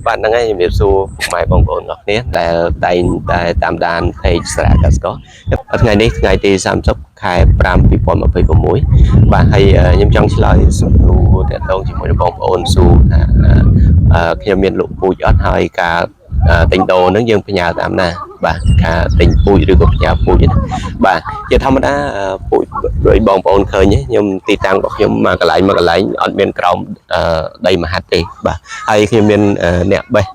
បាទហ្នឹងហើយជំរាបសួរពុកម៉ែបងប្អូនទាំងអស់គ្នាដែលតែងតែតាមដាន page សារៈកសិករថ្ងៃនេះថ្ងៃទី30ខែ5 2026បាទហើយខ្ញុំចង់ឆ្លើយសំណួរទាក់ទងជាមួយនឹងបងប្អូនសួរថាខ្ញុំមានលក់ពូជអត់ហើយការទិញដូរហ្នឹងយើងផ្ញើតាមណាបាទការទិញពូជឬក៏ផ្ញើពូជណាបាទជាធម្មតាពូជដោយបងប្អូនឃើញខ្ញុំទីតាំងរបស់ខ្ញុំមួយកន្លែងមួយកន្លែងអត់មានក្រោមដីមហាត់ទេបាទហើយខ្ញុំមានអ្នកបេះ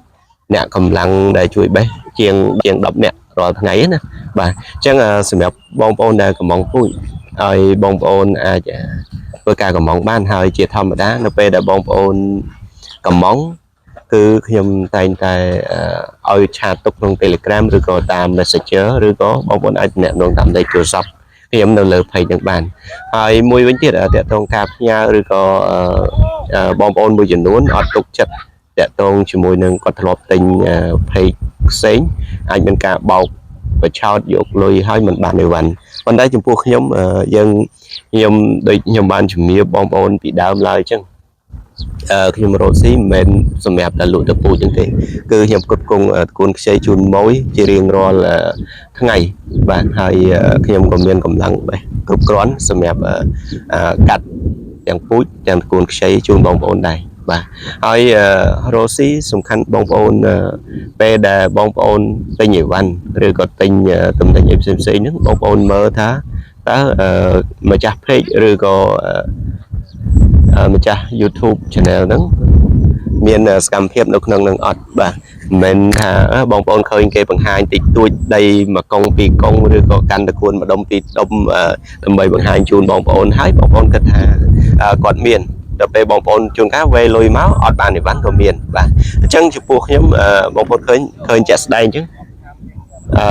អ្នកកម្លាំងដែលជួយបេះជាងជាង10នាក់រាល់ថ្ងៃណាបាទអញ្ចឹងសម្រាប់បងប្អូនដែលកំងពូជឲ្យបងប្អូនអាចធ្វើការកំងបានហើយជាធម្មតានៅពេលដែលបងប្អូនកំងគឺខ្ញុំតែងតែឲ្យឆាតទុកក្នុង Telegram ឬក៏តាម Messenger ឬក៏បងប្អូនអាចទំនាក់ទំនងតាមលេខទូរស័ព្ទខ្ញុំនៅលើ page នឹងបានហើយមួយវិញទៀតទាក់ទងការផ្ញើឬក៏បងប្អូនមួយចំនួនអត់ទុកចិត្តទាក់ទងជាមួយនឹងគាត់ធ្លាប់ទិញ page ផ្សេងអាចមានការបោកបញ្ឆោតយកលុយហើយមិនបានអីវ៉ាន់ប៉ុន្តែចំពោះខ្ញុំយើងខ្ញុំដូចខ្ញុំបានជំរាបបងប្អូនពីដើមឡើយអញ្ចឹងខ្ញុំរកស៊ីមិនមែនសម្រាប់តែលក់ទៅពូជហ្នឹងទេគឺខ្ញុំផ្គត់ផ្គង់តកូនខ្ចីជូនម៉ួយជារៀងរាល់ថ្ងៃបាទហើយខ្ញុំក៏មានកម្លាំងបេះគ្រប់គ្រាន់សម្រាប់កាត់ទាំងពូជទាំងតកូនខ្ចីជូនបងប្អូនដែរបាទហើយរកស៊ីសំខាន់បងប្អូនពេលដែលបងប្អូនទិញអីវ៉ាន់ឬក៏ទិញតំណែងអីផ្សេងៗហ្នឹងបងប្អូនមើលថាតើម្ចាស់ page ឬក៏ម្ចាស់ YouTube channel ហ្នឹងមានសកម្មភាពនៅក្នុងនឹងអត់បាទមិនមែនថាបងប្អូនឃើញគេបង្ហាញតិចតួចដីមួយកងពីរកងឬក៏កាន់តគួនម្ដុំពីរដុំដើម្បីបង្ហាញជូនបងប្អូនហើយបងប្អូនគិតថាគាត់មានដល់ពេលបងប្អូនជួនកាលវេលុយមកអត់បានអីវ៉ាន់ក៏មានបាទអញ្ចឹងចំពោះខ្ញុំបងប្អូនឃើញឃើញជាក់ស្ដែងអញ្ចឹងអឺ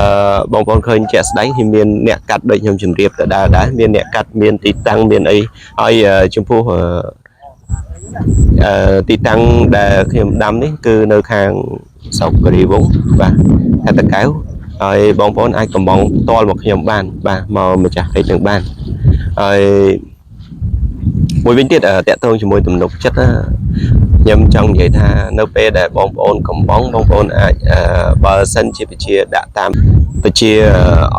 បងប្អូនឃើញជាក់ស្ដែងខ្ញុំមានអ្នកកាត់ដូចខ្ញុំជម្រាបដដែលដែរមានអ្នកកាត់មានទីតាំងមានអីហើយចំពោះទីតាំងដែលខ្ញុំដាំនេះគឺនៅខាងស្រុកគិរីវង្សបាទខេត្តតាកែវហើយបងប្អូនអាចកំងផ្ទាល់មកខ្ញុំបានបាទមកម្ចាស់ពេជ្រនឹងបានហើយមួយវិញទៀតតាក់ទងជាមួយទំនុកចិត្តណាខ្ញុំចង់និយាយថានៅពេលដែលបងប្អូនកំងបងប្អូនអាចបើសិនជាពជាដាក់តាមពជា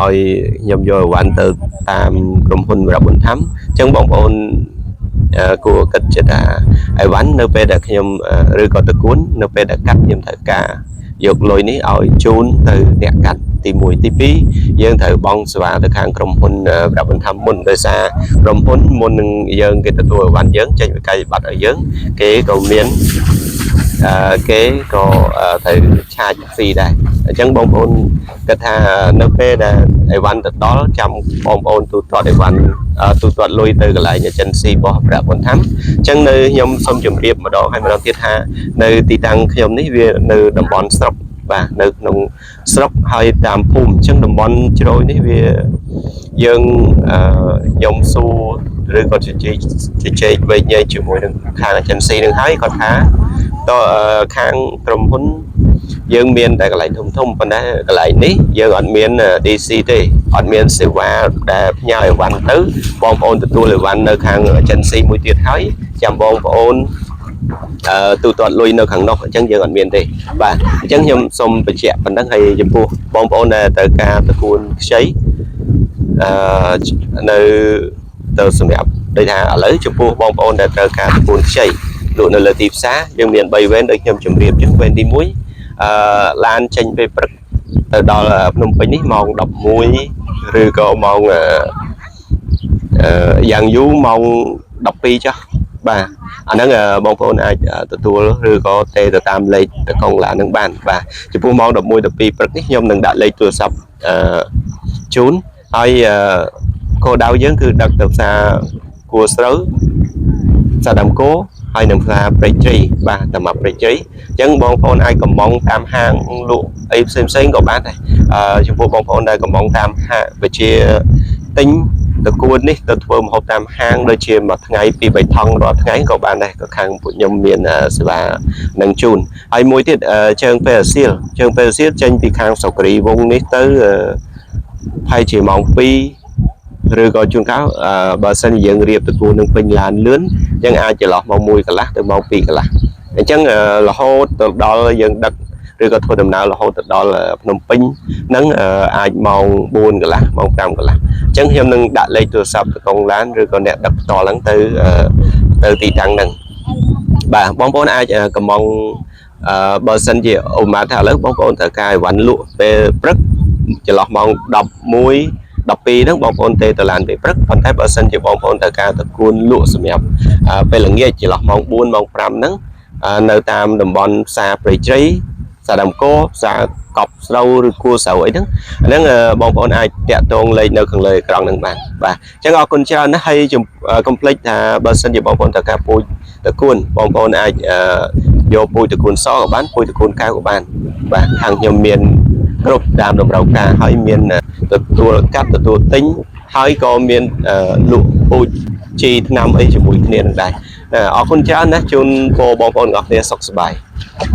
ឲ្យខ្ញុំយកអីវ៉ាន់ទៅតាមក្រុមហ៊ុនវរៈប៊ុនថាំអញ្ចឹងបងប្អូនគួរគិតចិត្តថាអីវ៉ាន់នៅពេលដែលខ្ញុំឬក៏តកួននៅពេលដែលកាត់ខ្ញុំត្រូវការយកលុយនេះឲ្យជូនទៅអ្នកកាត់ទី1ទី2យើងត្រូវបង់សេវាទៅខាងក្រុមហ៊ុនវរៈប៊ុនថាំមុនដោយសារក្រុមហ៊ុនមុននឹងយើងគេទទួលអីវ៉ាន់យើងចេញវិក័យប័ត្រឲ្យយើងគេក៏មានគេក៏ត្រូវ charge fee ដែរអញ្ចឹងបងប្អូនគិតថានៅពេលដែលអីវ៉ាន់ទៅដល់ចាំបងប្អូនទូទាត់អីវ៉ាន់ទូទាត់លុយទៅកន្លែង agency របស់ប្រាក់ប៊ុនថាំអញ្ចឹងនៅខ្ញុំសូមជម្រាបម្ដងហើយម្ដងទៀតថានៅទីតាំងខ្ញុំនេះវានៅតំបន់ស្រុកបាទនៅក្នុងស្រុកហើយតាមភូមិអញ្ចឹងតំបន់ជ្រោយនេះវាយើងខ្ញុំសួរឬក៏ជជែកជជែកវែកញែកជាមួយនឹងខាង agency នឹងហើយគាត់ថាតខាងក្រុមហ៊ុនយើងមានតែកន្លែងធំធំប៉ុន្តែកន្លែងនេះយើងអត់មាន DC ទេអត់មានសេវាដែលផ្ញើអីវ៉ាន់ទៅបងប្អូនទទួលអីវ៉ាន់នៅខាង agency មួយទៀតហើយចាំបងប្អូនទូទាត់លុយនៅខាងនោះអញ្ចឹងយើងអត់មានទេបាទអញ្ចឹងខ្ញុំសូមបញ្ជាក់ប៉ុណ្ណឹងហើយចំពោះបងប្អូនដែលត្រូវការតកួនខ្ចីនៅទៅសម្រាប់ដូចថាឥឡូវចំពោះបងប្អូនដែលត្រូវការតកួនខ្ចីលក់នៅលើទីផ្សារយើងមាន3វេនដូចខ្ញុំជម្រាបអញ្ចឹងវេនទី1ឡានចេញពេលព្រឹកទៅដល់ភ្នំពេញនេះម៉ោង11ឬក៏ម៉ោងអឺយ៉ាងយូរម៉ោង12ចុះបាទអាហ្នឹងបងប្អូនអាចទទួលឬក៏ទេទៅតាមលេខតកងឡាននឹងបានបាទចំពោះម៉ោង11 12ព្រឹកនេះខ្ញុំនឹងដាក់លេខទូរស័ព្ទជូនហើយគោលដៅយើងគឺដឹកទៅផ្សារគួរស្រូវផ្សារដើមគោហើយនឹងផ្សារព្រែកជ្រៃបាទតាមព្រែកជ្រៃអញ្ចឹងបងប្អូនអាចកំងតាមហាងលក់អីផ្សេងផ្សេងក៏បានដែរចំពោះបងប្អូនដែលកំងតាមហាងវិជាទិញតកួននេះទៅធ្វើម្ហូបតាមហាងដូចជាមួយថ្ងៃពីរបីថង់រាល់ថ្ងៃក៏បានដែរក៏ខាងពួកខ្ញុំមានសេវានឹងជូនហើយមួយទៀតជើងពេលអាសៀលជើងពេលអាសៀលចេញពីខាងសុគ្រីវងនេះទៅប្រហែលជាម៉ោង2ឬក៏ជួនកាលបើសិនជាយើងរៀបតកួននឹងពេញឡានលឿនយើងអាចចន្លោះម៉ោង1កន្លះទៅម៉ោង2កន្លះ អញ្ចឹងអឺរហូតទៅដល់យើងដឹកឬក៏ធ្វើដំណើររហូតទៅដល់ភ្នំពេញហ្នឹងអឺអាចម៉ោង4កន្លះម៉ោង5កន្លះអញ្ចឹងខ្ញុំនឹងដាក់លេខទូរស័ព្ទតកងឡានឬក៏អ្នកដឹកផ្ទាល់ហ្នឹងទៅអឺទៅទីតាំងហ្នឹងបាទបងប្អូនអាចកំងអឺបើសិនជាឧបមាថាឥឡូវបងប្អូនត្រូវការអីវ៉ាន់លក់ពេលព្រឹកចន្លោះម៉ោង11 12ហ្នឹងបងប្អូនទេទៅឡានពេលព្រឹកប៉ុន្តែបើសិនជាបងប្អូនត្រូវការតគួនលក់សម្រាប់ពេលល្ងាចចន្លោះម៉ោង4ម៉ោង5ហ្នឹងនៅតាមតំបន់ផ្សារព្រៃជ្រៃផ្សារដើមកផ្សារកប់ស្រូវឬគួរស្រូវអីហ្នឹងអាហ្នឹងបងប្អូនអាចតាក់ទងលេខនៅខាងលើអេក្រង់ហ្នឹងបានបាទអញ្ចឹងអរគុណច្រើនណាស់ហើយកុំភ្លេចថាបើសិនជាបងប្អូនត្រូវការពូជតគួនបងប្អូនអាចយកពូជតគួនសក៏បានពូជតគួនកៅក៏បានបាទខាងខ្ញុំមានគ្រប់តាមតម្រូវការហើយមានទទួលកាត់ទទួលទិញហើយក៏មានលក់ពូជជីថ្នាំអីជាមួយគ្នានឹងដែរអរគុណច្រើនណាស់ជូនពរបងប្អូនទាំងអស់គ្នាសុខសប្បាយ។